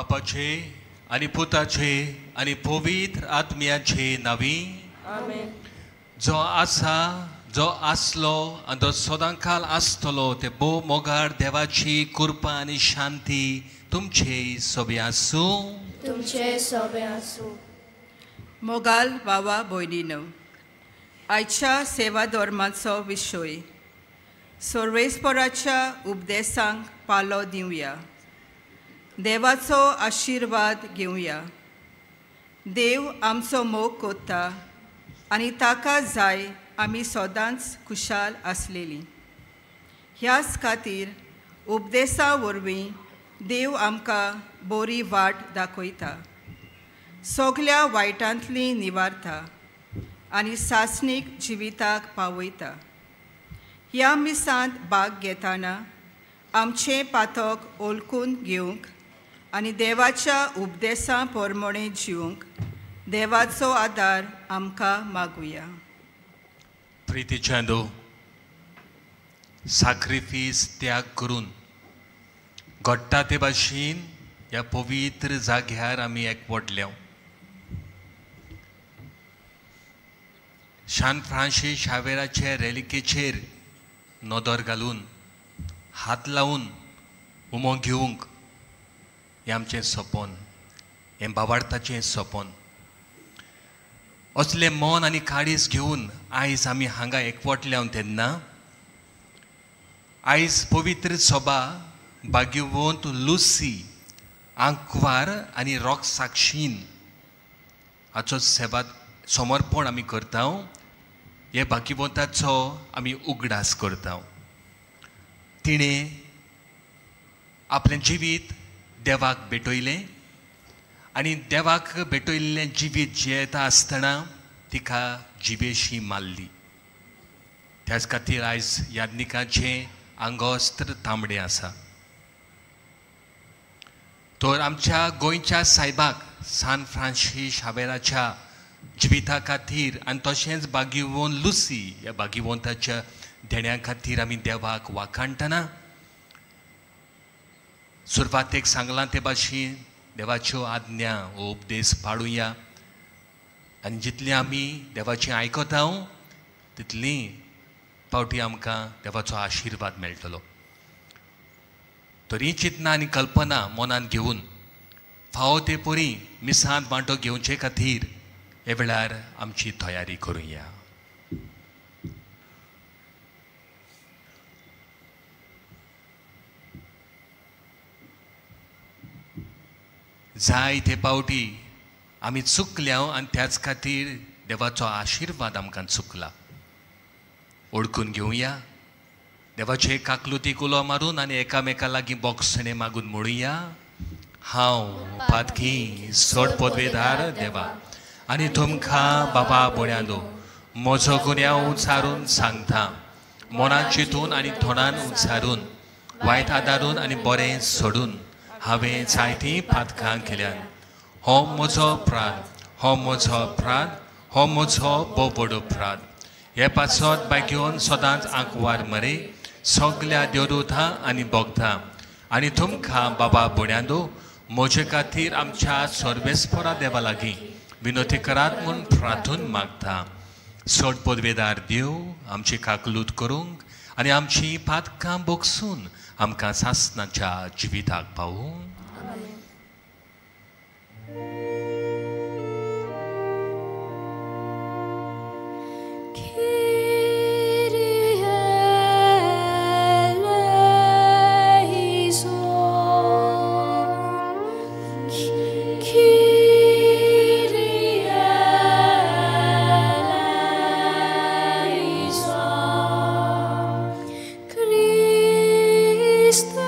बापाचे आनी पुताचे आनी पवित्र आत्म्याचे नांवी आमेन. जो आसा, जो आसलो आनी जो सदांकाल आसतलो ते भोव मोगाळ देवाची कृपा आनी शांती तुमचे सोबे आसूं. तुमचे सोबे आसूं. मोगाल बाबा भयणीनो, आयच्या सेवा धर्माचो विशय सर्वेस्पराच्या उपदेसांक पालो दिवया, देवाचो आशिर्वाद घेवया. देव आमचो मोग कोत्ता आनी ताका जाय आमी सदांच खुशाल आसलेलीं. ह्याच खातीर उपदेसा वरवीं देव आमकां बरी वाट दाखयता, सगल्या वायटांतली निवारता आनी सासणीक जिविताक पावयता. ह्या मिसांत भाग घेतना आमचें पातक ओळखून घेवंक आनी देवाच्या उपदेसा प्रमाणे जिवंक देवाचो आदार आमकां मागुया. प्रितीच्यानो, साक्रिफीस त्याग करून घडटा ते भाशेन ह्या पवित्र जाग्यार आमी एकवटल्या. शान फ्रांसीस शावेराचे रेलिकेचेर नदर घालून, हात लावन उमो घेवंक हें आमचें सपन, हें बाबार्थाचें सपन. असलें मन आनी काळीज घेवन आयज आमी हांगा एकवटल्या तेन्ना आयज पवित्र सभा भाग्यवंत लुसी आंकवार आनी रोक साक्षीन हाचो सेवा समर्पण आमी करता. हे भाग्यवंताचो आमी उगडास करता. तिणें आपलें जिवीत देवाक भेटयलें आनी देवाक भेटयल्लें जिवीत जियेता आसतना तिका जिवेशी मारली. त्याच खातीर आयज याज्ञिकाचें आंगवस्त्र तांबडें आसा. तर आमच्या गोंयच्या सायबाक सान फ्रांसीस शावेराच्या जिविता खातीर आनी तशेंच भाग्यवंत लुसी ह्या भाग्यवंताच्या देण्या खातीर आमी देवाक वाखाणटना सुरवातेक सांगलां ते भाशेन देवाच्यो आज्ञा हो उपदेश पाळुया आनी जितलें आमी देवाचें आयकता तितली पावटी आमकां देवाचो आशिर्वाद मेळटलो. तर ही चिंतना आनी कल्पना मनांत घेवन फावो ते परी मिसांत वांटो घेवचे खातीर हे वेळार आमची तयारी करुया. जाय ते पावटी आमी चुकल्या आनी त्याच खातीर देवाचो आशिर्वाद आमकां चुकला. ओळखून घेवया, देवाचे काकलुतीक उलो मारून आनी एकामेका लागीं बोगसणें मागून म्हणुया, हांव पातकी सोड पदवेदार देवा आनी तुमकां बाबा बोण्यालो म्हजो गुन्यांव उचारून सांगता. मनान चिंतून आनी तोंडान उचारून, वायट आदारून आनी बरें सोडून हांवें जायतीं पातकां केल्यान. हो म्हजो अपराध, हो म्हजो अपराध, हो म्हजो भोव अपराध. हे पासत बायक सदांच आंकवार मरे सगल्या देवदूतां आनी भोगता आनी तुमकां बाबा बुण्यादो म्हजे खातीर आमच्या सर्वेस्परा देवा लागीं विनोती करात म्हूण प्रार्थून मागता. सोड पदवेदार देव आमची काकलूत करूंक आनी आमची पातकां बोगसून आमकां सासणाच्या जिविताक पावूं. Christe.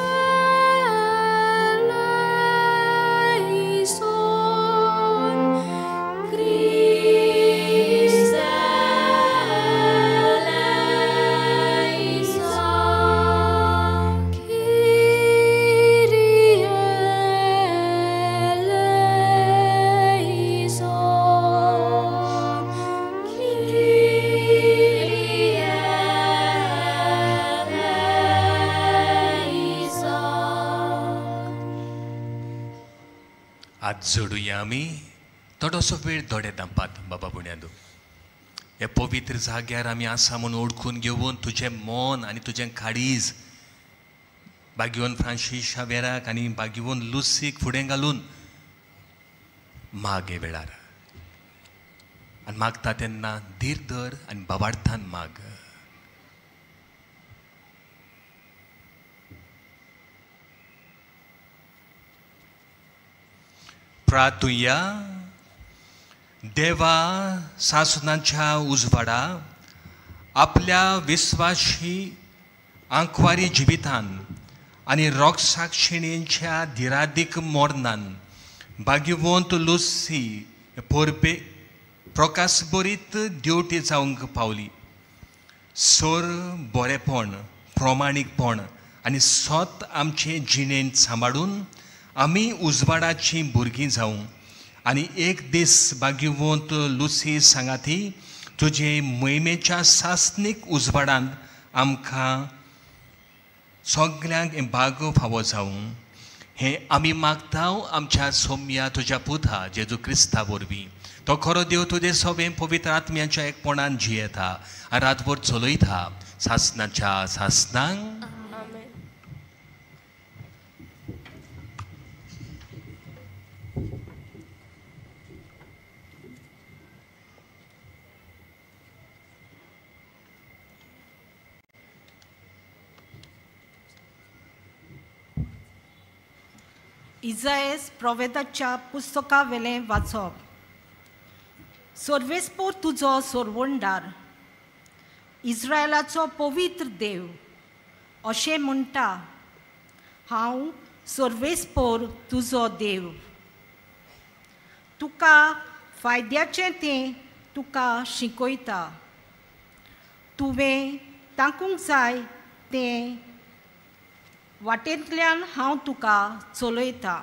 हात जोडुया आमी थोडोसो वेळ दोळे धांपात. बाबा बुन्यादू, हे पवित्र जाग्यार आमी आसा म्हूण ओळखून घेवन तुजें मन आनी तुजें काळीज बागेवन फ्रांसीस शावेराक आनी बागेवन लुसीक फुडें घालून माग हे वेळार, आनी मागता तेन्ना धीर धर आनी बाबार्थान माग. प्रार्थुया. देवा सासनाच्या उजवाडा आपल्या विस्वाशी आंकवारी जिवितान आनी रोगसाक्षिणींच्या धिरादीक मोरनान भाग्यवंत लुसी पोरपे प्रकाशभरीत देवटी जावंक पावली. सोर बरेपण, प्रमाणीकपण आनी सत आमचे जिणेंत सांबाळून आमी उजवाडाचीं भुरगीं जावं आनी एक दीस भाग्यवंत लुसी सांगाती तुजे मोहिमेच्या सासणीक उजवाडांत आमकां सगल्यांक भाग फावो जावं हें आमी मागता आमच्या सोम्या तुज्या पुता जेजू क्रिस्ता वरवीं. तो खरो देव तुजे सोबें पवित्र आत्म्याच्या एकपणान जियेता आनी रातभर चलयता सासनाच्या सासनांक. इजायस प्रोवेदाच्या पुस्तका वेलें वाचप. सर्वेस्पोर तुजो सोरवणदार, इस्रायलाचो पवित्र देव अशें म्हणटा, हांव सर्वेस्पोर तुजो देव. तुका फायद्याचें तें तुका शिकयता, तुवें ताकूंक जाय तें वाटेंतल्यान हांव तुका चलयता.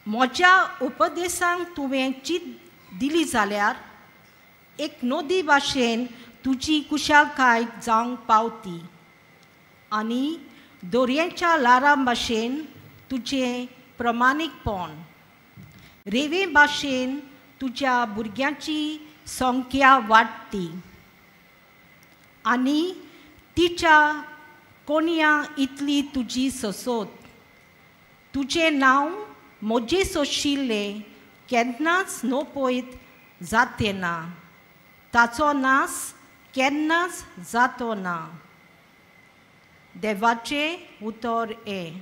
म्हज्या उपदेशांक तुवें चीत दिली जाल्यार एक नदी भाशेन तुजी कुशालकाय जावंक पावती आनी दोरयेच्या ल्हारां भाशेन तुजें प्रमाणीकपण, रेंवे भाशेन तुज्या भुरग्यांची संख्या वाडटी आनी तिच्या कोणया इतली तुजी ससोत. तुजें नांव म्हजें सोशिल्लें केन्नाच नपयत जातें ना, ताचो नास केन्नाच जातो ना. देवाचें उतर हें.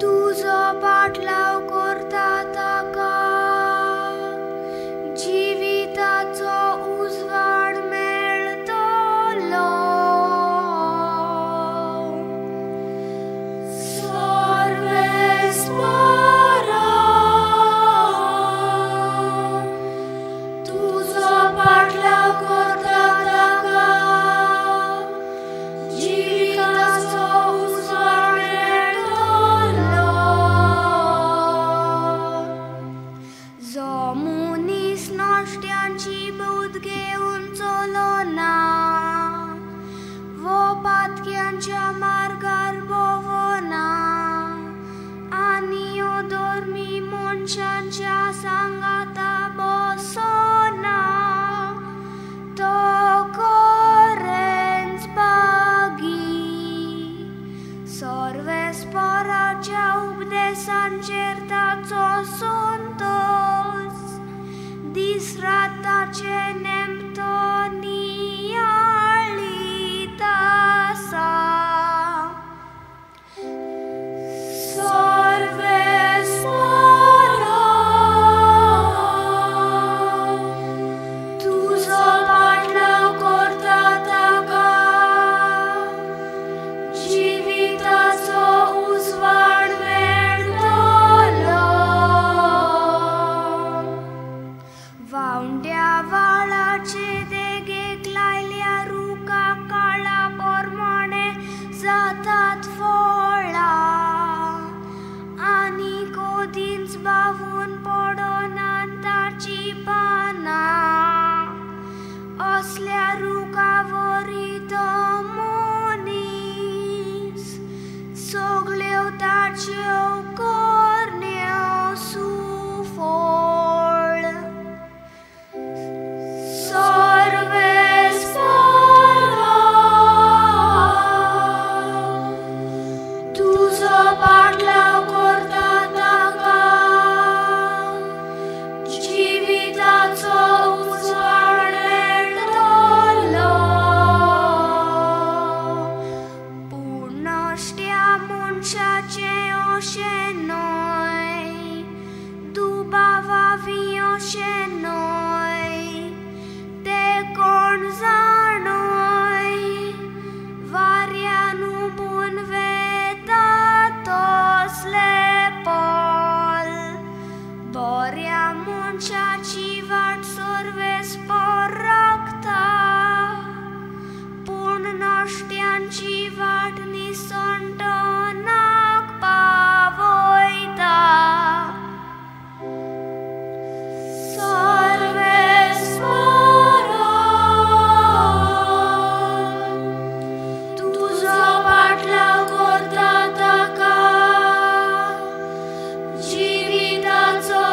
तुजो पाटलाव करता ताका. वावंड्या व्हाळाचे देगेक लायल्या रुखा काळा प्रमाणे जातात फळां आनी कदींच बावून पडनात ताची पानां. असल्या रुखा वरी तो मनीस सगल्यो ताच्यो करण्यो सुफळ. सर्वेस्परा तुजो पाटलाव करता ताका जिविताचो उजवाड मेळटलो. पूण नश्ट्या मनशाचें अशें न्हय, दुबावावी अशें न्हय, ते कोण जाणय वाऱ्यान हुबून वेता तसले पोल. बऱ्या मनशाची वाट सर्वेस्पर राखता, पूण नश्ट्यांची वाट निसंटनाक पावयता. सर्वेस्परा तुजो पाटलाव करता ताका जिविताचो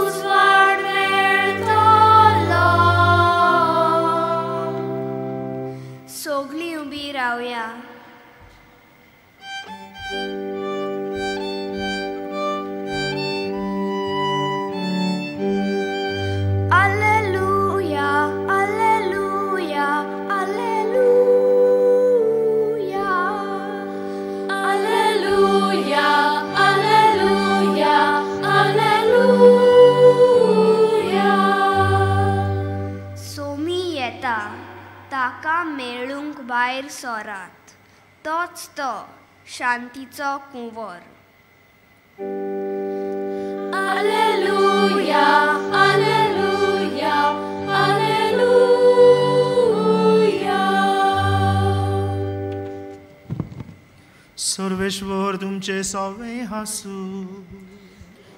उजवाड मेळटलो. सगळीं उबी रावया. Alleluia, alleluia, alleluia. Alleluia, alleluia, alleluia. Somi येता ताका मेळूंक भायर सरात, तोच तो शांतीचो कुंवर. Alleluia, alleluia, alleluia. Sarveshwar तुमचे सवे हासू.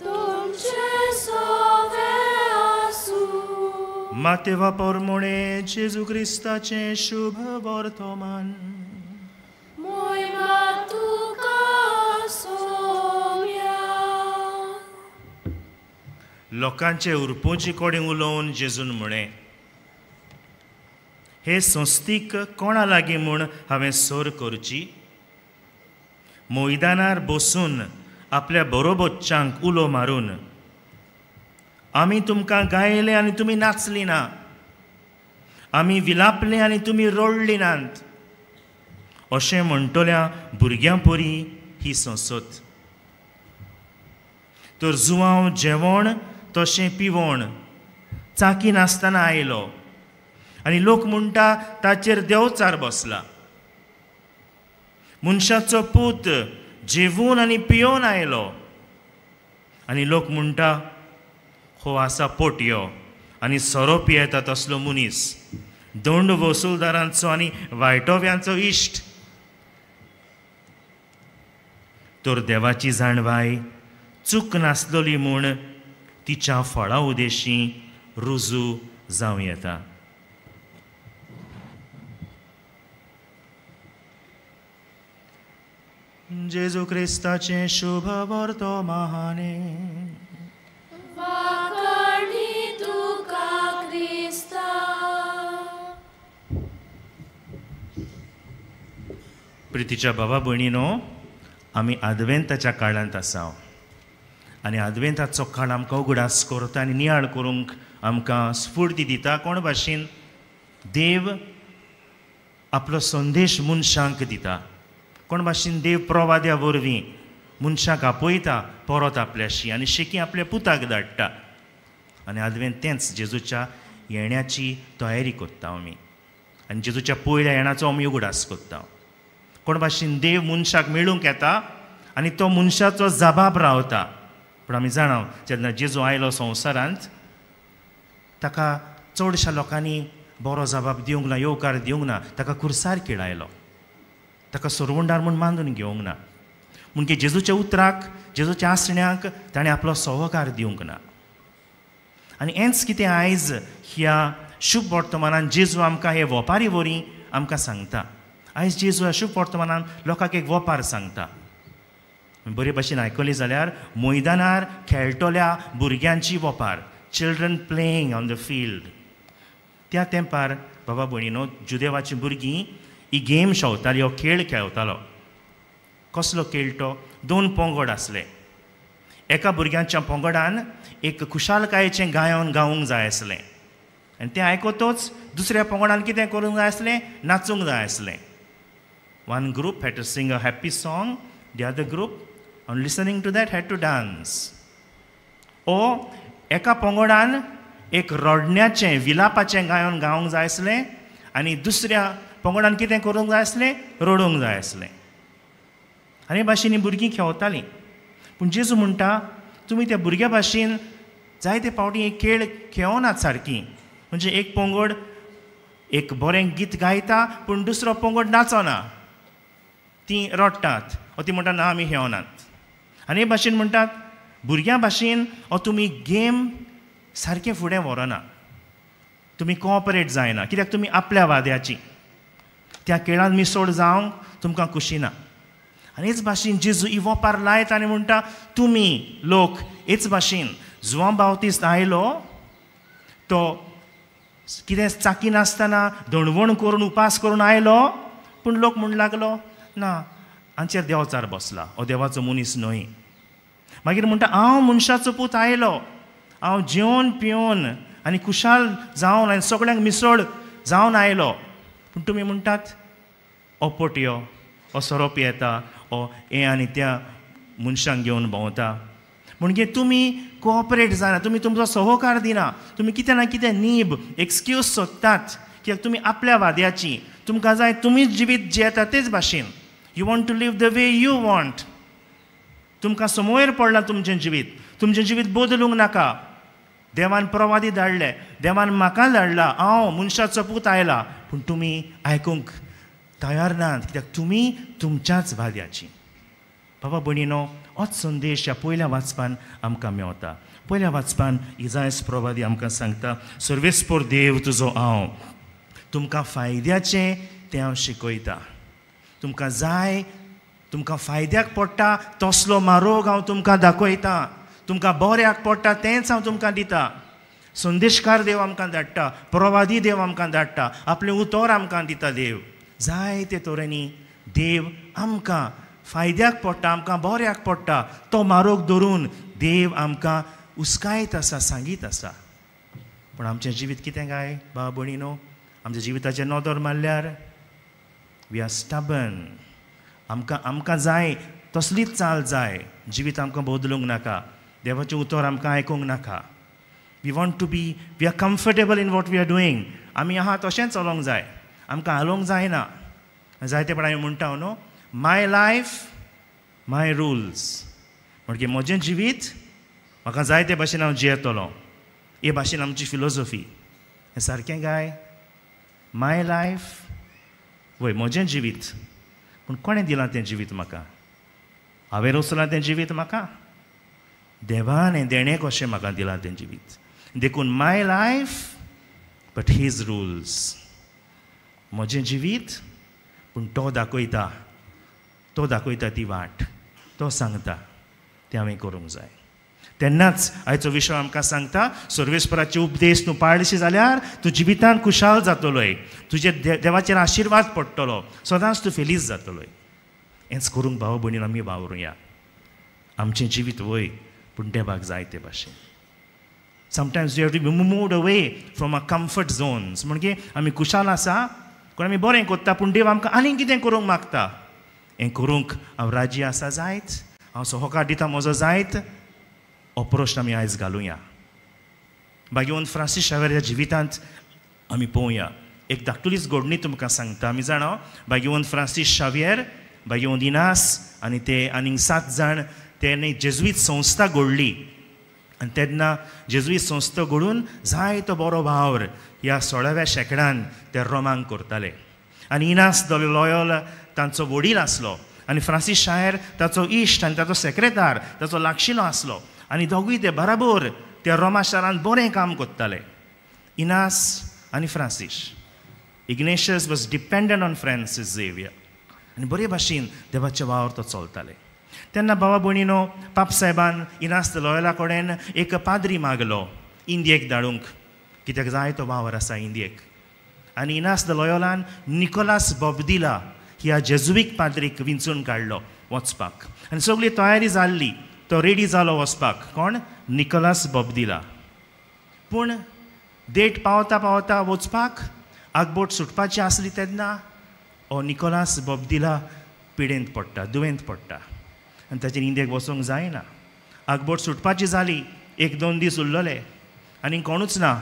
तुमचे सवे आसूं. मातेवा परमोणे जेजू क्रिस्ताचें शुभ वर्तमान. मोहिमा तुका सोम्या. लोकांचे उरपोची कडेन उलोवन जेजून म्हळें, हे संस्थीक कोणा लागीं म्हूण हांवें सर करची? मैदानार बसून आपल्या बरोबरच्यांक उलो मारून आमी तुमकां गायले आनी तुमी नाचली ना, आमी विलापले आनी तुमी रडली नात, अशें म्हणटल्या भुरग्यां परी ही संसद. तर जुवांव जेवण तशें पिवण चाकी नासतना आयलो आनी लोक म्हणटा ताचेर देवचार बसला. मनशाचो पूत जेवून आनी पियोवन आयलो आनी लोक म्हणटा हो आसा पोटयो आनी सोरो पियेता तसलो मनीस, दंड वसुलदारांचो आनी वायटोव्यांचो इश्ट. तर देवाची जाणवाय चूक नासलोली म्हूण तिच्या फळा उदेशी रुजू जावं येता. जेजू क्रिस्ताचें शुभ वर्तमाने. वाखाणी तुका क्रिस्ता. प्रितीच्या बाबा भयणीनो, आमी आदवेंताच्या काळांत आसा आनी आदवेंताचो काळ आमकां उगडास करता आनी नियाळ करूंक आमकां स्फूर्ती दिता. कोण भाशेन देव आपलो संदेश मनशांक दिता, कोण भाशेन देव प्रवाद्या वरवीं मनशाक आपयता परत आपल्याशी आनी शेकी आपल्या पुताक धाडटा. आनी आदवेंत तेंच जेजूच्या येण्याची तयारी करता आमी आनी जेजूच्या पयल्या येण्याचो आमी उगडास करता. कोण भाशेन देव मनशाक मेळूंक येता आनी तो मनशाचो जबाब रावता. पूण आमी जाणा जेन्ना जेजू आयलो संवसारांत ताका चडश्या लोकांनी बरो जबाब दिवंक ना, येवकार दिवंक ना, ताका खुर्सार किळायलो, ताका सोरवंडार म्हूण मानून घेवंक ना. म्हणजे जेजूच्या उतराक, जेजूच्या आसण्याक ताणें आपलो सहकार दिवंक ना. आनी हेंच कितें आयज ह्या शुभ वर्तमानान जेजू आमकां हे वपारी वरी आमकां सांगता. आयज जेजू ह्या शुभ वर्तमानान लोकांक एक वपार सांगता. बरे भाशेन आयकली जाल्यार मैदानार खेळटल्या भुरग्यांची वपार, children playing on the field. त्या तेंपार बाबा भयणीनो जुदेवाची भुरगीं ही गेम शेवताली, हो खेळ खेळतालो. कसलो खेळ तो? दोन पंगड आसले. एका भुरग्यांच्या पंगडान एक खुशालकायेचें गायन गावंक जाय आसलें आनी तें आयकतच दुसऱ्या पंगडान कितें करूंक जाय आसलें? नाचूंक जाय आसलें. One group had to sing a happy song, the other group on listening to that had to dance. ओ एका पंगडान एक रडण्याचें, विलापाचें गायन गावंक जाय आसलें आनी दुसऱ्या पंगडान कितें करूंक जाय आसलें? रडूंक जाय आसलें. आनी हे भाशेन ही भुरगीं खेळतालीं. पूण जेजू म्हणटा तुमी त्या भुरग्या भाशेन जायते फावटी एक खेळ खेळनात सारकी. म्हणजे एक पंगड एक बरें गीत गायता पूण दुसरो पंगड नाचना, तीं रडटात ओ ती म्हणटा ना आमी खेळनात. आनी हे भाशेन म्हणटात भुरग्यां भाशेन ओ तुमी गेम सारकें फुडें व्हरना, तुमी कोऑपरेट जायना, कित्याक तुमी आपल्या वाद्याची त्या खेळान मिसोड जावंक तुमकां खुशी ना. आनी हेच भाशेन जेजू ही वपार लायत आनी म्हणटा तुमी लोक हेच भाशेन जुवांव बावतीस्त आयलो तो कितें चाकी नासतना दणवण करून उपास करून आयलो, पूण लोक म्हण लागलो ना हांचेर देवचार बसला, हो देवाचो मनीस न्हय. मागीर म्हणटा हांव मनशाचो पूत आयलो, हांव जेवन पिवन आनी खुशाल जावन आनी सगळ्यांक मिसळ जावन आयलो, पूण तुमी म्हणटात हो पोटयो, हो सोरो पियेता, हो हें आनी त्या मनशांक घेवन भोंवता. म्हणजे तुमी कोऑपरेट जायना, तुमी तुमचो सहकार दिना, तुमी कितें ना कितें नीब एक्सक्यूज सोदतात, कित्याक तुमी आपल्या वाद्याची, तुमकां जाय तुमीच जिवीत जियेता तेच भाशेन. You want to live the way you want. तुमकां समोर पडलां तुमचें जिवीत, तुमचें जिवीत बदलूंक नाका. देवान प्रवादी धाडले, देवान म्हाका धाडला, हांव मनशाचो पूत आयला, पूण तुमी आयकूंक तयार नात, कित्याक तुमी तुमच्याच वाद्याची. बाबा भयणीनो होच संदेश ह्या पयल्या वाचपान आमकां मेवता. पयल्या वाचपान इजायस प्रवादी आमकां सांगता सर्वेस्पोर देव तुजो हांव तुमकां फायद्याचें तें हांव शिकयता, तुमकां जाय, तुमकां फायद्याक पडटा तसलो मारोग हांव तुमकां दाखयता, तुमकां बऱ्याक पडटा तेंच हांव तुमकां दिता. संदेशकार देव आमकां धाडटा, प्रवादी देव आमकां धाडटा, आपलें उतर आमकां दिता देव. जायते तरेंनी देव आमकां फायद्याक पडटा, आमकां बऱ्याक पडटा तो मारोग धरून देव आमकां उस्कायत आसा, सांगीत आसा. पूण आमचें जिवीत कितें काय भाव भयणीनो? आमच्या जिविताचेर नदर मारल्यार we are stubborn. आमकां आमकां जाय तसलीच चाल जाय, जिवीत आमकां बदलूंक नाका, देवाचें उतर आमकां आयकूंक नाका. We want to be, we are comfortable in what we are doing. आमी आहा तशेंच चलोवंक जाय, आमकां हालोवंक जायना. जायते पण आमी म्हणटा न्हू, my life my rules, म्हणजे म्हजें जिवीत म्हाका जाय ते भाशेन हांव जियेतलो. हे भाशेन आमची फिलोसॉफी. हें सारकें काय? My life, वय म्हजें जिवीत, पूण कोणें दिलां तें जिवीत म्हाका? हांवें रचलां तें जिवीत म्हाका? देवान हें देणें कशें म्हाका दिलां तें जिवीत. देखून my life but his rules. म्हजें जिवीत पूण तो दाखयता, तो दाखयता ती वाट, तो सांगता तें हांवें करूंक जाय. तेन्नाच आयचो विशय आमकां सांगता सर्वेस्पराचे उपदेश तूं पाळशी जाल्यार तूं जिवितान खुशाल जातलोय, तुजेर देवाचेर आशिर्वाद पडटलो, सदांच तूं फेलीज जातलोय. हेंच करूंक भाव भयणीन आमी वावरुया. आमचें जिवीत वय पूण देवाक जाय ते भाशेन. Sometimes you have to be moved away from our comfort zones. म्हणजे आमी खुशाल आसा कोण आमी बरें करता, पूण देव आमकां आनीक कितें करूंक मागता. हें करूंक हांव राजी आसा जायत, हांव सहकार दिता म्हजो जायत, हो प्रश्न आमी आयज घालुया. भाग्यवंत फ्रांसीस शावेराच्या जिवितांत आमी पळोवया. एक धाकटुलीच घडणी तुमकां सांगता. आमी जाणा भाग्यवंत फ्रांसीस शावियर, भाग्यवंत इनास आनी ते आनीक 7 जाण तेणे जेजुईत संस्था घडली. आनी तेन्ना जेजुईत संस्था घडून जायतो बरो वावर ह्या 16व्या शेंकड्यान ते रोमांक करताले. आनी इनास the loyal तांचो वडील आसलो आनी फ्रांसीस शायर ताचो इश्ट आनी ताचो सेक्रेतार, ताचो लागशिलो आसलो. आनी दोगूय ते बराबर त्या रोमा शारांत बरें काम करताले. इनास आनी Francis, Ignatius was dependent on Francis Xavier. आनी बरे भाशेन देवाचे वावर तो चलताले. तेन्ना बाबा भयणीनो, पाप साहेबान इनास the लॉयला कडेन एक पाद्री मागलो इंडियेक धाडूंक, कित्याक जाय तो वावर आसा इंडियेक. आनी इनास the लॉयलान निकोलास बोबदिला ह्या जेजुईक पाद्रीक विंचून काडलो वचपाक. आनी सगळी तयारी जाल्ली, तो रेडी जालो वचपाक. कोण? निकोलास बोबदिला. पूण डेट पावता पावता वचपाक आगबोट सुटपाची आसली तेन्ना हो निकोलास बोबदिला पिडेंत पडटा, दुयेंत पडटा आनी ताचेर इंडियेक वचूंक जायना. आगबोट सुटपाची जाली, 1-2 दीस उरलेले आनी कोणूच ना,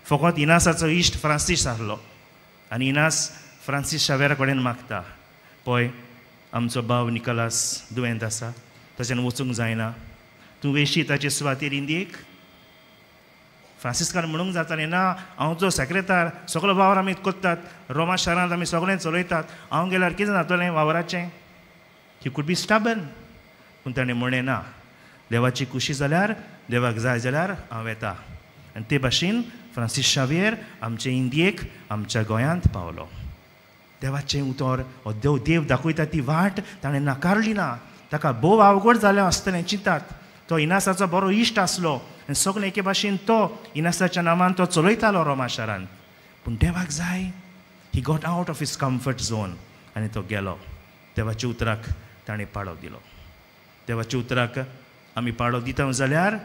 फकत इनासाचो इश्ट फ्रांसीस आसलो. आनी इनास फ्रांसीस शावेरा कडेन मागता, पळय आमचो भाव निकोलास दुयेंत आसा, ताच्यान वचूंक जायना, तूं वेशी ताचे सुवातेर इंडियेक. फ्रांसिस्कान म्हणूंक जातालें, ना, हांव जो सेक्रेतार, सगलो वावर आमी करतात, रोमा शारांत आमी सगळें चलयतात, हांव गेल्यार कितें जातलें वावराचें? ही could be stubborn. पूण ताणें म्हणलें, ना, देवाची खुशी जाल्यार, देवाक जाय जाल्यार हांव येता. आनी ते भाशेन फ्रांसीस शावियर आमचे इंडियेक, आमच्या गोंयांत पावलो. देवाचें उतर, हो देव देव दाखयता ती वाट ताणें नाकारली ना. ताका भोव अवघड जालें आसतलें चिंतात. तो इनासाचो बरो इश्ट आसलो आनी सगळें एके भाशेन तो इनासाच्या नांवान तो चलयतालो रोमा शारांत. पूण देवाक जाय, he got out of his comfort zone आनी तो गेलो. देवाच्या उतराक ताणें पाळो दिलो. देवाच्या उतराक आमी पाळो दिता जाल्यार,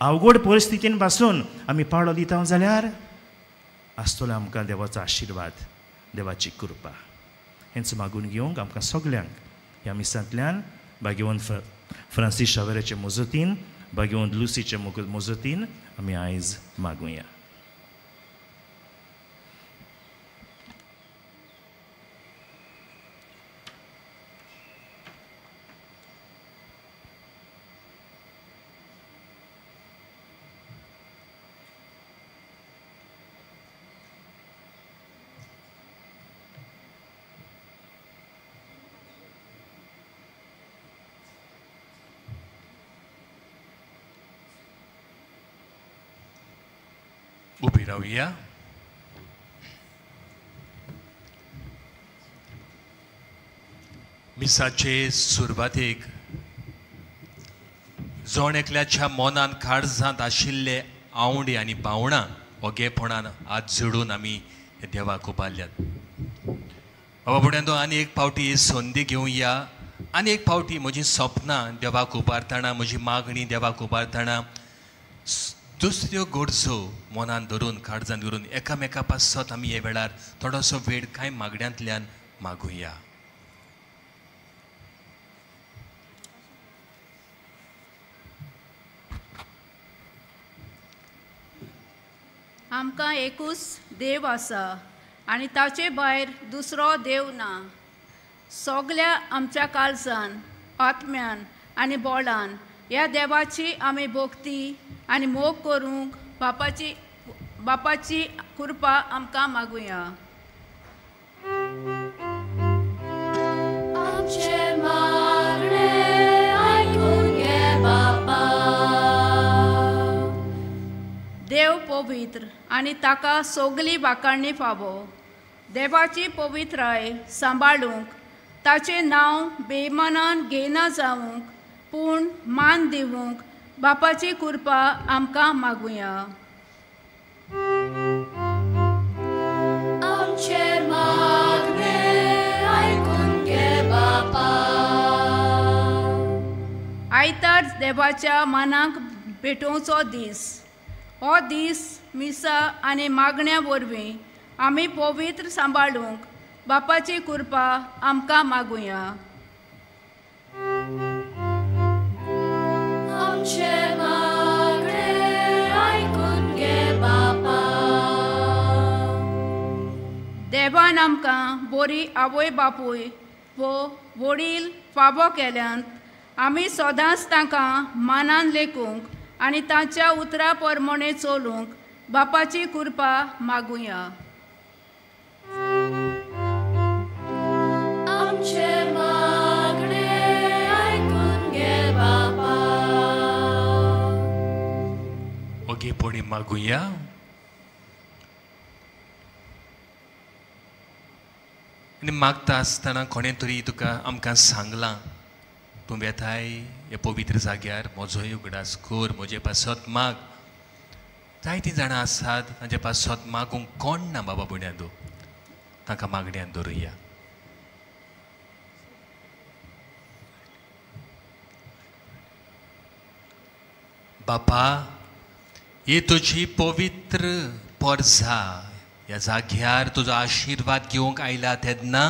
अवघड परिस्थितीन पासून आमी पाळो दिता जाल्यार आसतलो आमकां देवाचो आशिर्वाद, देवाची कृपा. हेंच मागून घेवंक आमकां सगल्यांक ह्या मिसांतल्यान भाग्यवंत फ्रांसीस शावेराचे मजतीन, भाग्यवंत लुसीचे मजतीन आमी आयज मागुया. उबी रावया. मिसाचे सुरवातेक जण एकल्याच्या मनान काळजांत आशिल्ले आवंडे आनी भावणां ओगेपणान हात जोडून आमी देवाक उबारल्यात. बाबा भुरग्यांनो, आनी एक फावटी संदी घेवया, आनी एक फावटी म्हजी सपनां देवाक उबारतना, म्हजी मागणी देवाक उबारतना दुसऱ्यो गरजो मनान धरून, काळजान धरून एकामेका पासत आमी हे वेळार थोडोसो वेळ कांय मागण्यांतल्यान मागुया. आमकां एकूच देव आसा आनी ताचे भायर दुसरो देव ना. सगल्या आमच्या काळजान, आत्म्यान आनी बोळान ह्या देवाची आमी भक्ती आनी मोग करूंक बापाची कृपा आमकां मागुया. आमचें मागणें आयकून घे बापा. देव पवित्र आनी ताका सगली वाखाणणी फावो. देवाची पवित्राय सांबाळूंक, ताचें नांव बेमानान घेयना जावंक, पूण मान दिवंक बापाची कृपा आमकां मागुया. आमचें मागणें आयकून घे बापा. आयतार देवाच्या मनाक भेटोवचो दीस. हो दीस मिसा आनी मागण्या वरवीं आमी पवित्र सांबाळूंक बापाची कृपा आमकां मागुया. आमचें मागणें आयकून घे बापा. देवान आमकां बरी आवय बापूय वो वडील फावो केल्यात, आमी सदांच तांकां मानान लेखूंक आनी तांच्या उतरा प्रमाणे चलूंक बापाची कृपा मागुया. आमचे मागणे आयकून घे बापा. ओगेपणी मागुया. आनी मागता आसतना कोणें तरी तुका आमकां सांगलां, तूं वेताय ह्या पवित्र जाग्यार, म्हजोय उगडास कर, म्हजे पासत माग. जायतीं जाणां आसात तांचे पासत मागूंक कोण ना बाबा भयणांनो, तांकां मागण्यान दवरुया. बापा, ही तुजी पवित्र परजा ह्या जाग्यार तुजो आशिर्वाद घेवंक आयला तेन्ना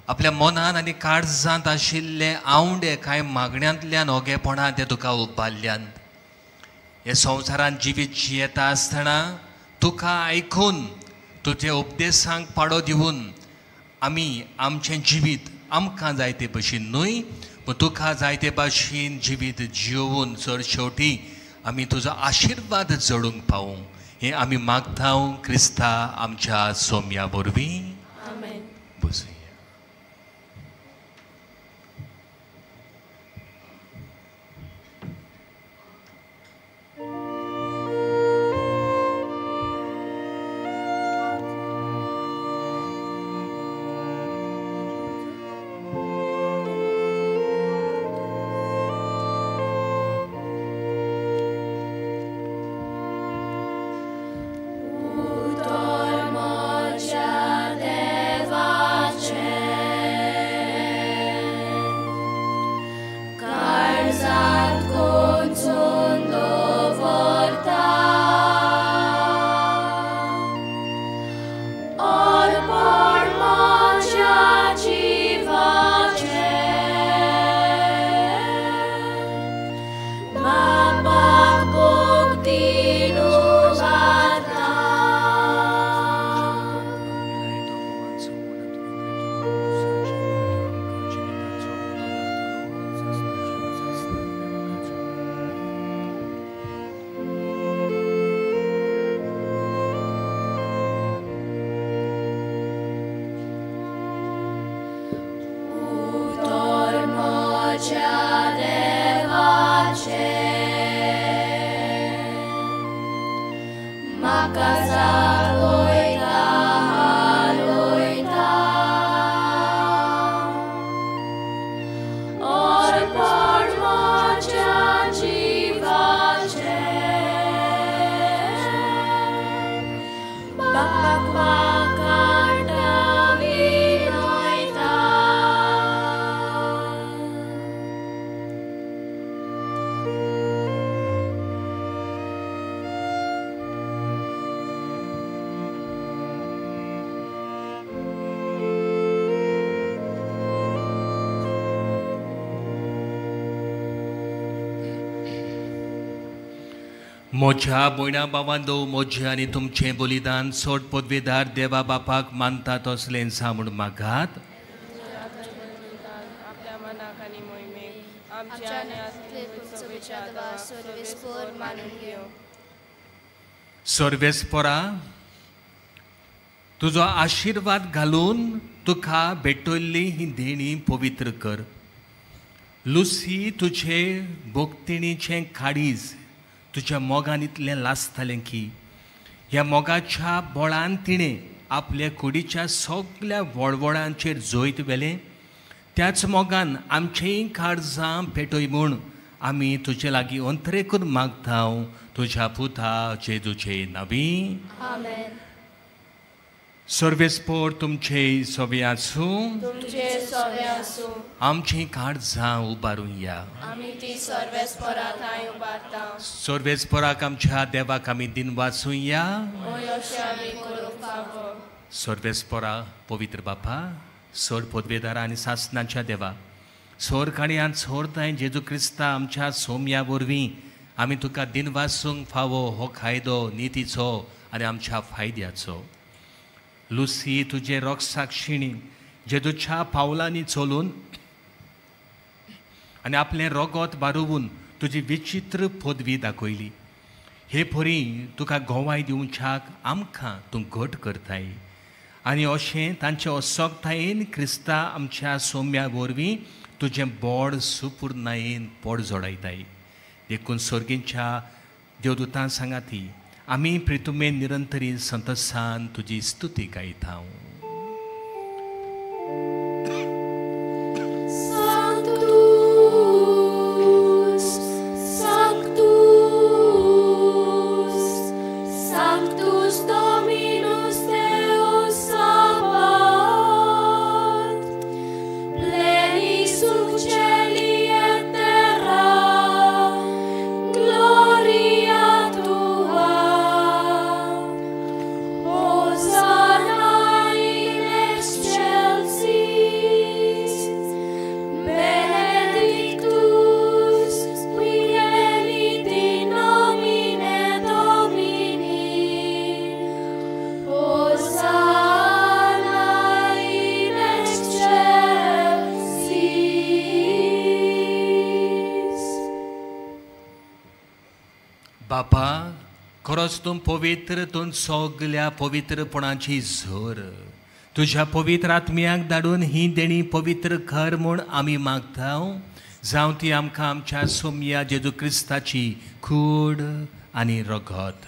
आपल्या मनान आनी काळजांत आशिल्ले आवंडे कांय मागण्यांतल्यान ओगेपणान ते तुका उबारल्यान. ह्या संवसारांत जिवीत जियेता आसतना तुका आयकून तुजे उपदेसांक पाडो दिवन आमी आमचें जिवीत आमकां जाय ते भशेन न्हय, पूण तुका जाय ते भाशेन जिवीत जियोवन चड शेवटी आमी तुजो आशिर्वाद जोडूंक पावूं, हें आमी मागता क्रिस्ता आमच्या सोम्या वरवीं. बसुया. म्हज्या भयणा भावांनो, म्हजें आनी तुमचें बलिदान सोड पदवेदार देवा बापाक मानता तसलें जा म्हूण मागात. सर्वेस्परा, तुजो आशिर्वाद घालून तुका भेटयल्ली ही देणी पवित्र कर. लुसी तुजे भोगतिणीचें काळीज तुज्या मोगान इतलें लासतालें की ह्या मोगाच्या बळान तिणें आपल्या कुडीच्या सगल्या वळवळांचेर जैत व्हेलें. त्याच मोगान आमचेंय काळजां पेटय म्हूण आमी तुजे लागीं अंतरेकून मागता, तुज्या पुता जेजूचे नांवी. सर्वेस्पोर तुमचे सोबे आसूं, आमचीं काळजां उबारुया. सर्वेस्पोराक आमच्या देवाक आमी दिनवासुया. सर्वेस्पोरा पवित्र बापा, सोड पदवेदारा आनी सासनाच्या देवा, सोर काणयान सोरताय जेजू क्रिस्ता आमच्या सोम्या वरवीं आमी तुका दिनवासूंक फावो हो कायदो नितीचो आनी आमच्या फायद्याचो. लुसी तुजे रोगसाक्षिणी जेजूच्या पावलांनी चलून आनी आपलें रोगोत बारोवन तुजी विचित्र पदवी दाखयली. हे परी तुका गोवाय दिवच्याक आमकां तूं घट करताय आनी अशें तांचे असोगतायेन क्रिस्ता आमच्या सोम्या वरवीं तुजें बोड सुपूर्णायेन पोड जोडायताय. देखून सर्गींच्या देवदूतां सांगाती आमी प्रितुमेन निरंतरी संतोसान तुजी स्तुती गायता. बापा, खरोच तूं पवित्र, तूं सगल्या पवित्रपणाची झर. तुज्या पवित्र आत्म्याक धाडून ही देणी पवित्र कर म्हूण आमी मागता. जावं ती आमकां आमच्या सोम्या जेजू क्रिस्ताची कूड आनी रगत.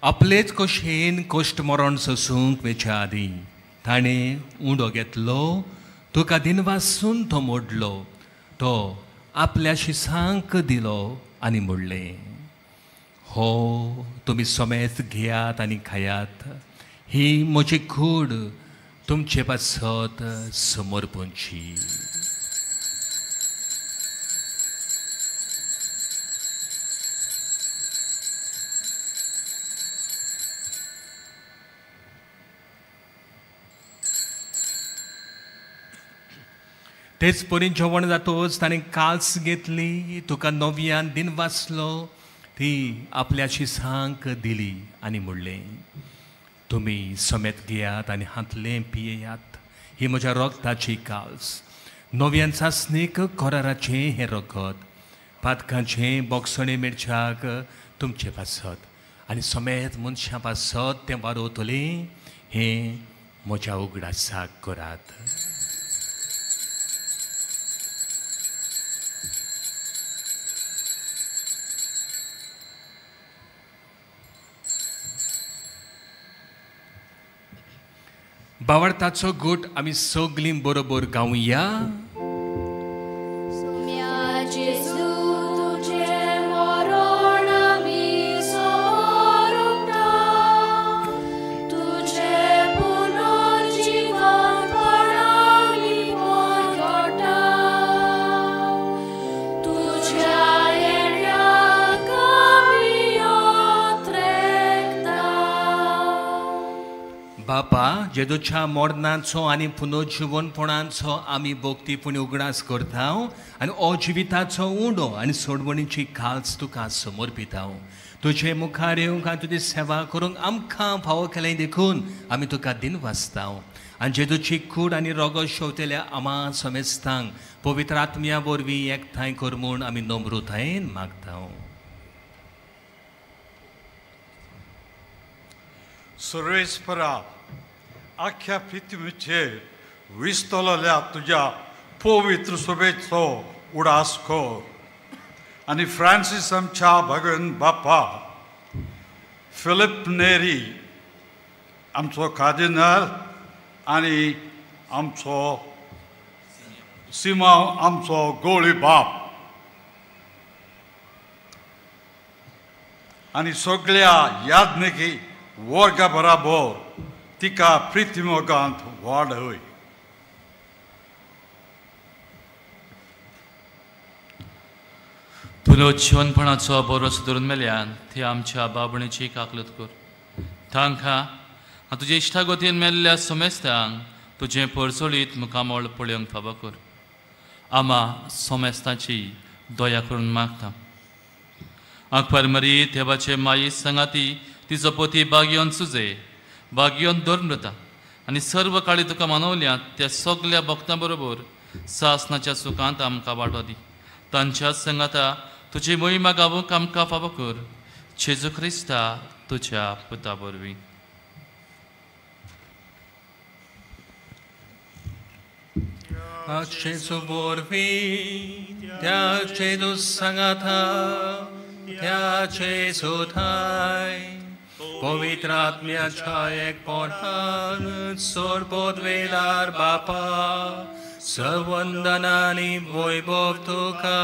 आपलेच कशेन कश्ट मरण सोसूंक वेच्या आदीं ताणें उंडो घेतलो, तुका दिनवासून तो मोडलो, तो आपल्या शिसांक दिलो आनी म्हणलें, हो तुमी समेत घेयात आनी खायात, ही म्हजी कूड तुमचे पासत समर्पणची. तेच परी जेवण जातोच ताणें काल्स घेतली, तुका नव्यान दिन वाचलो, ती आपल्या शिसांक दिली आनी म्हणलें, तुमी समेत घेयात आनी हातलें पियेयात, ही म्हज्या रगताची काल्स, नव्यान सासणीक कराराचें हें रगत, पातकांचें बोगसणें मेळच्याक तुमचे पासत आनी समेत मनशां पासत तें वारोवतलें, हें म्हज्या उगडासाक करात. बावडताचो गोट आमी सगलीं बरोबर गावया. बापा, जेजूच्या मरणाचो आनी पुनर्जिवनपणाचो आमी भक्तीपणी उगडास करता आनी अजिविताचो उंडो आनी सोडवणीची खास तुका समर्पिता. तुजे मुखार येवंक आनी तुजी सेवा करूंक आमकां फावो केलें देखून आमी तुका दिनवासता. आनी जेजूची कूड आनी रोगो शेवतेल्या आमा समेस्तांक पवित्र आत्म्या वरवीं एकठांय कर म्हूण आमी नम्रतायेन मागता. सर्वेस्परा, आख्या पृथ्वीचेर विस्तवल्या तुज्या पवित्र सभेचो उडास कर आनी फ्रांसीस आमच्या भगवन बापा, फिलिप नेरी आमचो कार्दिनाल आनी आमचो सिमांव आमचो गोळी बाप आनी सगळ्या याज्ञिकी वर्गा बराबर तिका प्रितिमोगांत वाडय. पुनर्जिवनपणाचो बरोस धरून मेल्यान ती आमच्या बाबणीची काकलत कर. तांकां आनी तुजे इश्टागतीन मेल्ल्या सोमेस्तांक तुजें परचोळीत मुखामळ पळोवंक फावो कर. आमा सोमेस्तांची दया करून मागता. आंकवार मरी देवाचे माई सांगाती तिचो पती बागयोन सुजे बागयोन धर्मृता आनी सर्व काळी तुका मानवल्या त्या सगल्या भक्तां बरोबर सासनाच्या सुखांत आमकां वांटो दी. तांच्या संगाता तुजी मोहिमा गावूंक आमकां फावो कर, जेजू क्रिस्ता तुज्या पुता वरवीं. जेजू वरवीं त्या जेजू सांगाता त्या जेजू ठाय पवित्र आत्म्याच्या एकपणान सोरपोत वेलार बापा सवंदनानी वैभव तुका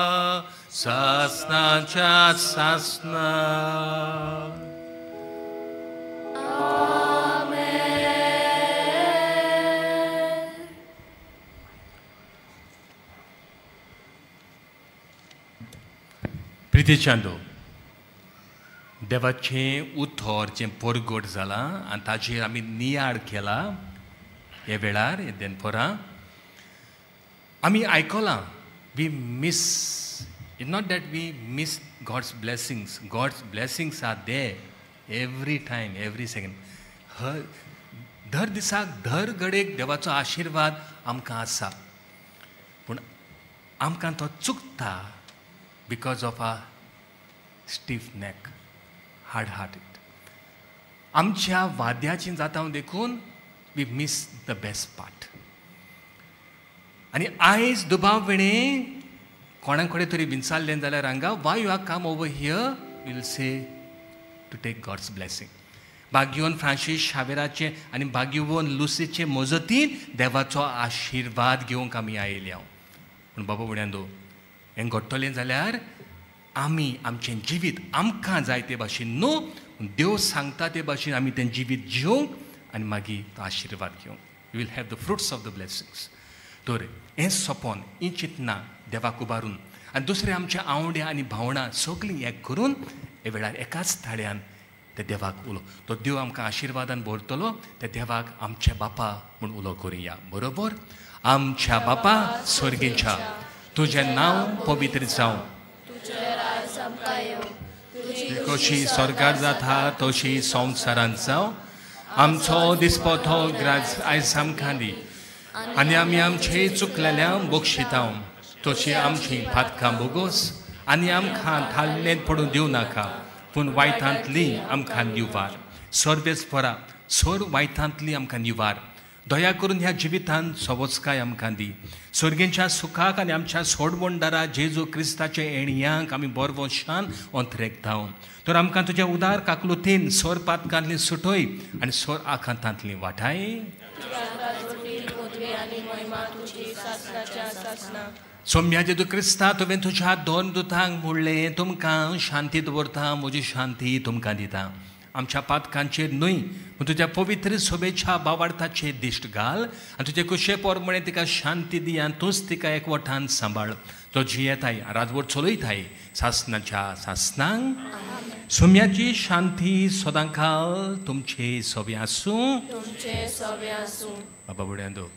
सासनाच्या सासना. प्रितीचांदो, देवाचें उतर जें परगट जालां आनी ताचेर आमी नियाळ केला ह्या वेळार ह्या दनपरां आमी आयकलां. We miss it, not that we miss God's blessings. God's blessings are there every time, every second. हर दर दिसाक दर घडयेक देवाचो आशिर्वाद आमकां आसा, पूण आमकां तो चुकता because of a stiff neck, hard hearted. आमच्या वाद्याची जाता देखून we miss the best part. आनी आयज दुबाव विणें कोणा कडेन तरी विचारलें जाल्यार हांगा why you are come over here, will say to take God's blessing. भाग्यवन फ्रांसीस शावेराचे आनी भाग्यवन लुसीचे मजतीन देवाचो आशिर्वाद घेवंक आमी आयिल्ले. पूण बाबा भुरग्यांनो, हें घडटलें जाल्यार आमी आमचें जिवीत आमकां जाय ते भाशेन न्हू, देव सांगता ते भाशेन आमी तें जिवीत जिवंक आनी मागीर तो आशिर्वाद घेवंक. You will have the fruits of the blessings. तर हें सपन, हीं चिंतनां देवाक उबारून आनी दुसरें आमच्या आवंडे आनी भावणां सगळीं एक करून हे वेळार एकाच थाळ्यान त्या देवाक उलो, तो देव आमकां आशिर्वादान भरतलो. त्या देवाक आमच्या बापा म्हूण उलो करुया, बरोबर? आमच्या बापा स्वर्गीच्या, तुजें नांव पवित्र जावं, कशी स्वर्गार जाता तशी संवसारांत जावं. आमचो दिसपटो ग्रास आयज आमकां दी आनी आमी आमचे चुकलेल्या बक्षितांव तशी आमची पातकां बोगोस आनी आमकां थाल्लें पडूं दिवं नाका, पूण वायटांतली आमकां निवार. सर्वेस्परा सर वायटांतली आमकां निवार. दया करून ह्या जिवितांत सवस्काय आमकां दी. स्वर्गेच्या सुखाक आनी आमच्या सोडवणदारा जेजू क्रिस्ताच्या एणयांक आमी बरवशान अंतरेकता. तर आमकां तुज्या उदार काकलुतीन सोर पातकांतली सुटय आनी सोर आखातांतली वाटाय. सोम्या जेजू क्रिस्ता, तुवें तुज्या दोन दुतांक म्हणलें, तुमकां शांती दवरता, म्हजी शांती तुमकां दिता. आमच्या पातकांचेर न्हय पूण तुज्या पवित्र सोबेच्या बावार्थाचेर दिश्ट घाल आनी तुजे कुशे पोरमणे तिका शांती दी आनी तूंच तिका एकवटान सांबाळ. तो जियेताय राजवट चलयताय सासनाच्या सासनांक. सोम्याची शांती सदांकाल तुमचे सोबे आसूं. बाबा बुड्यांदो,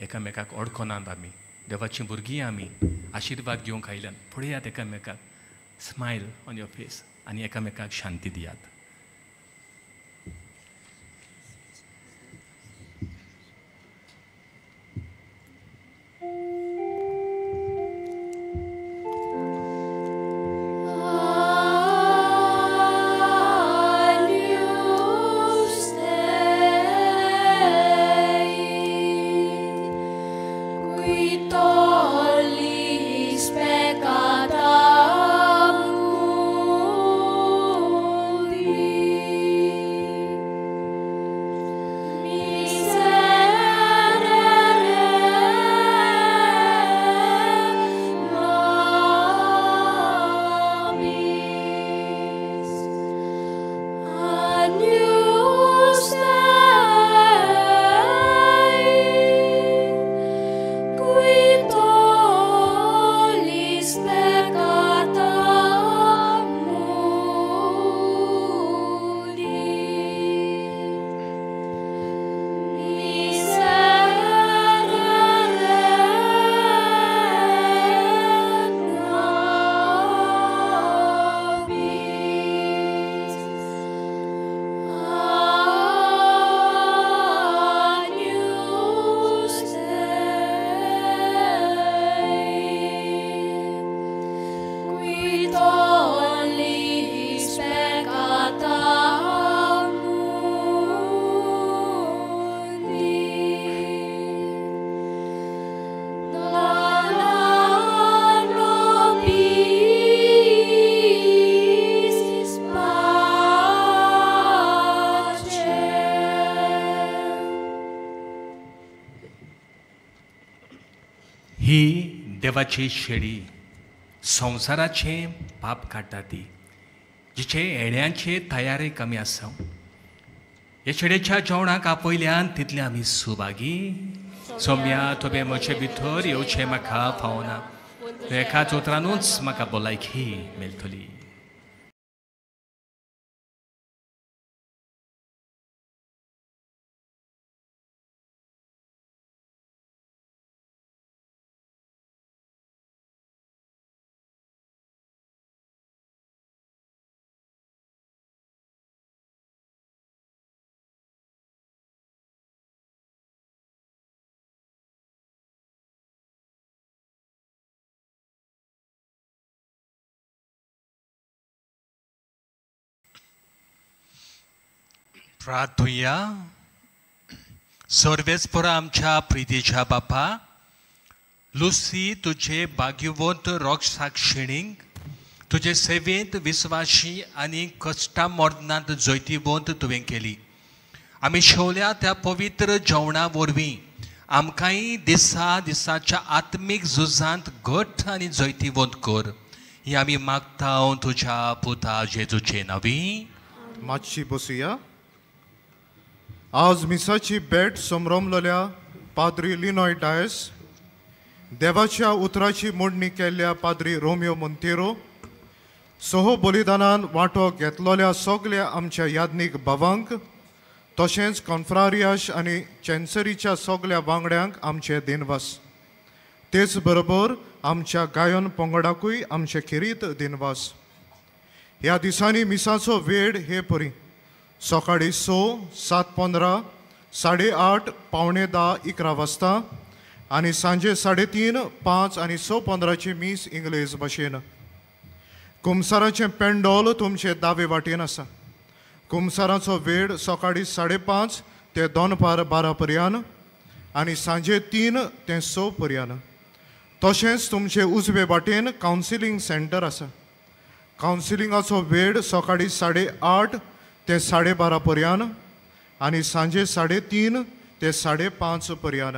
एकामेकाक ओडखनात आमी, देवाचीं भुरगीं आमी, आशिर्वाद घेवंक आयल्यान पळयात एकामेकाक, स्मायल ऑन your face आनी एकामेकाक शांती दियात. Tollis peccata mundi. ही देवाची शेळी संवसाराचें पाप काडटा ती, जिचे येण्याचे तयारेक आमी आसा. हे शेळेच्या जेवणाक आपयल्यान तितले आमी सुभागी. सोम्या तुवें म्हजे भितर येवचें म्हाका फावना, एकाच उतरानूच म्हाका भलायकी मेळटली. प्रार्थुया. सर्वेस्परा आमच्या प्रितीच्या बापा, लुसी तुजे भाग्यवंत रोगसाक्षिणींक तुजे सेवेंत विस्वाशी आनी कश्टा मरणांत जैतिवंत तुवें केली. आमी शेवल्या त्या पवित्र जेवणा वरवीं आमकांय दिसा दिसाच्या आत्मीक झुजांत घट आनी जैतिवंत कर, ही आमी मागता तुज्या पुता जेजूचे नांवी. मातशी बसुया. आज मिसाची भेट समरमलेल्या पाद्री लिनॉय डायस, देवाच्या उतराची मोडणी केल्ल्या पाद्री रोमियो मोंतेरो, सह बलिदानान वांटो घेतलेल्या सगल्या आमच्या याज्ञीक भावांक, तशेंच कॉन्फ्रारियाश आनी चेन्सरीच्या सगल्या वांगड्यांक आमचे दिनवास. तेच बरोबर आमच्या गायन पंगडाकूय आमचे खेरीत दिनवास. ह्या दिसांनी मिसाचो वेळ हे परी: सकाळी 6, 7:15, 8:30, 9:45, 11 वाजता आनी सांजे 3:30, 5 आनी 6:15 मीस इंग्लेज भाशेन. कुमसाराचें पेंडोल तुमचे दावे वाटेन आसा. कुमसाराचो वेळ सकाळी 5:30 ते दनपार 12 पर्यंत आनी सांजे 3 ते 6 पर्यंत. तशेंच तुमचे उजवे वाटेन कावन्सिलींग सेंटर आसा. कावन्सिलिंगाचो वेळ सकाळी 8:30 ते 12:30 पर्यंत आनी सांजे 3:30 ते 5:30 पर्यंत.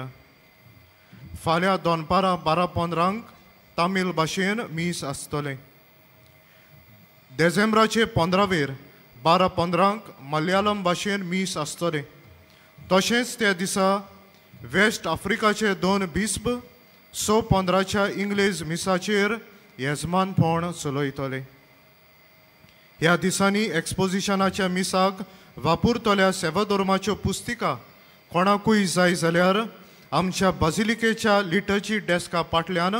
फाल्यां दनपारां 12:15 तामील भाशेन मीस आसतलें. देझेंब्राचे 15वेर 12:15 मलयाळम भाशेन मीस आसतलें. तशेंच त्या दिसा वेस्ट आफ्रिकाचे 2 बिस्प 6:15 इंग्लेज मिसाचेर येजमानपण चलयतले. ह्या दिसांनी एक्सपोजिशनाच्या मिसाक वापरतल्या सेवाधर्माच्यो पुस्तिका कोणाकूय जाय जाल्यार आमच्या बाजिलिकेच्या लिटर्जी डेस्का फाटल्यान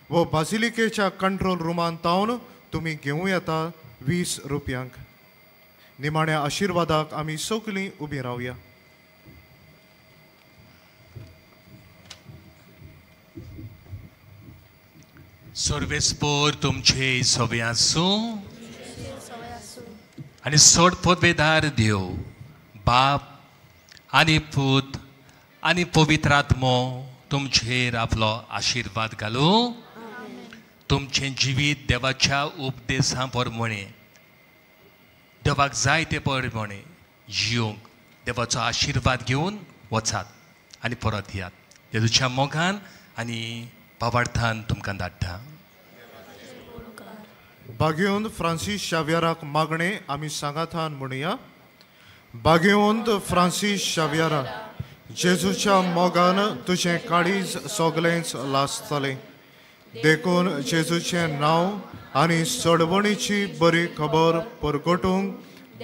व बाजिलिकेच्या कंट्रोल रुमान तावन तुमी घेवं येता 20 रुपयांक. निमाण्या आशिर्वादाक आमी सगलीं उबीं रावया. सर्वेस्पोर तुमचे सवे आसूं आनी सोड पदवेदार देव बाप आनी पूत आनी पवित्र आत्मो तुमचेर आपलो आशिर्वाद घालूं. तुमचें जिवीत देवाच्या उपदेसां प्रमाणे, देवाक जाय ते प्रमाणे जियोंक देवाचो आशिर्वाद घेवन वचात आनी परत येयात. जेजूच्या मोगान आनी भावार्थान तुमकां धाडटा. बागेवंत फ्रांसीस शावियराक मागणें आमी सांगातान म्हणुया. बागेवंत फ्रांसीस शावियरा, जेजूच्या मोगान तुजें काळीज सगळेंच लासतलें, देखून जेजूचें नांव आनी चळवणीची बरी खबर परगटूंक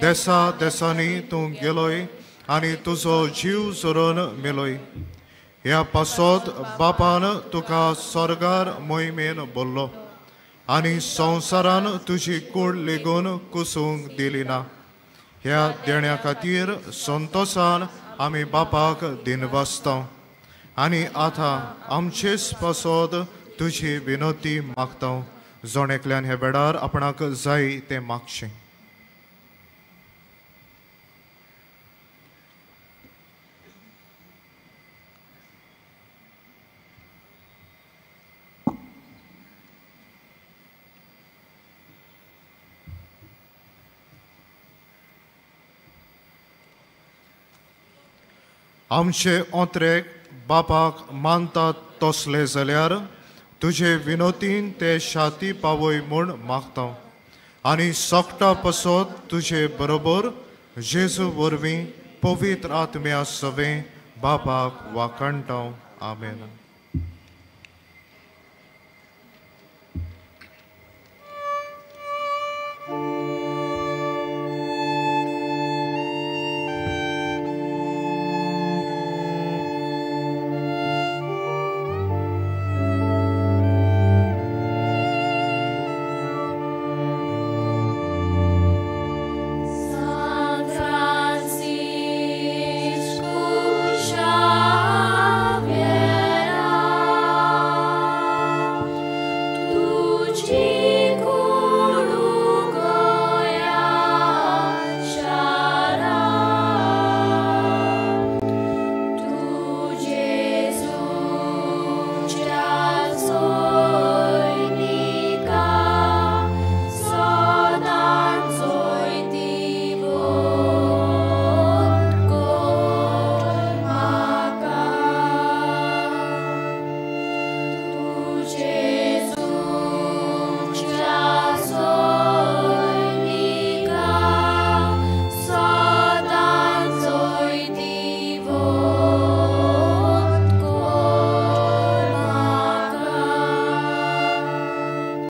देसा देसांनी तूं गेलोय आनी तुजो जीव झरोवन मेलोय. ह्या पासत बापान तुका स्वर्गार मोहिमेन बोल्लो आनी संवसारान तुजी कूड लेगून कुसूंक दिली ना. ह्या देण्या खातीर संतोसान आमी बापाक दिनवासता आनी आतां आमचेच पासत तुजी विनोती मागता. जण एकल्यान ह्या वेळार आपणाक जाय तें मागचें. आमचे ओंत्रेक बापाक मानतात तसले जाल्यार तुजे विनोतीन ते शाती पावय म्हूण मागता आनी सोकटा पसत तुजे बरोबर जेजू वरवीं पवित्र आत्म्या सवें बापाक वाखाणटा. आमेन.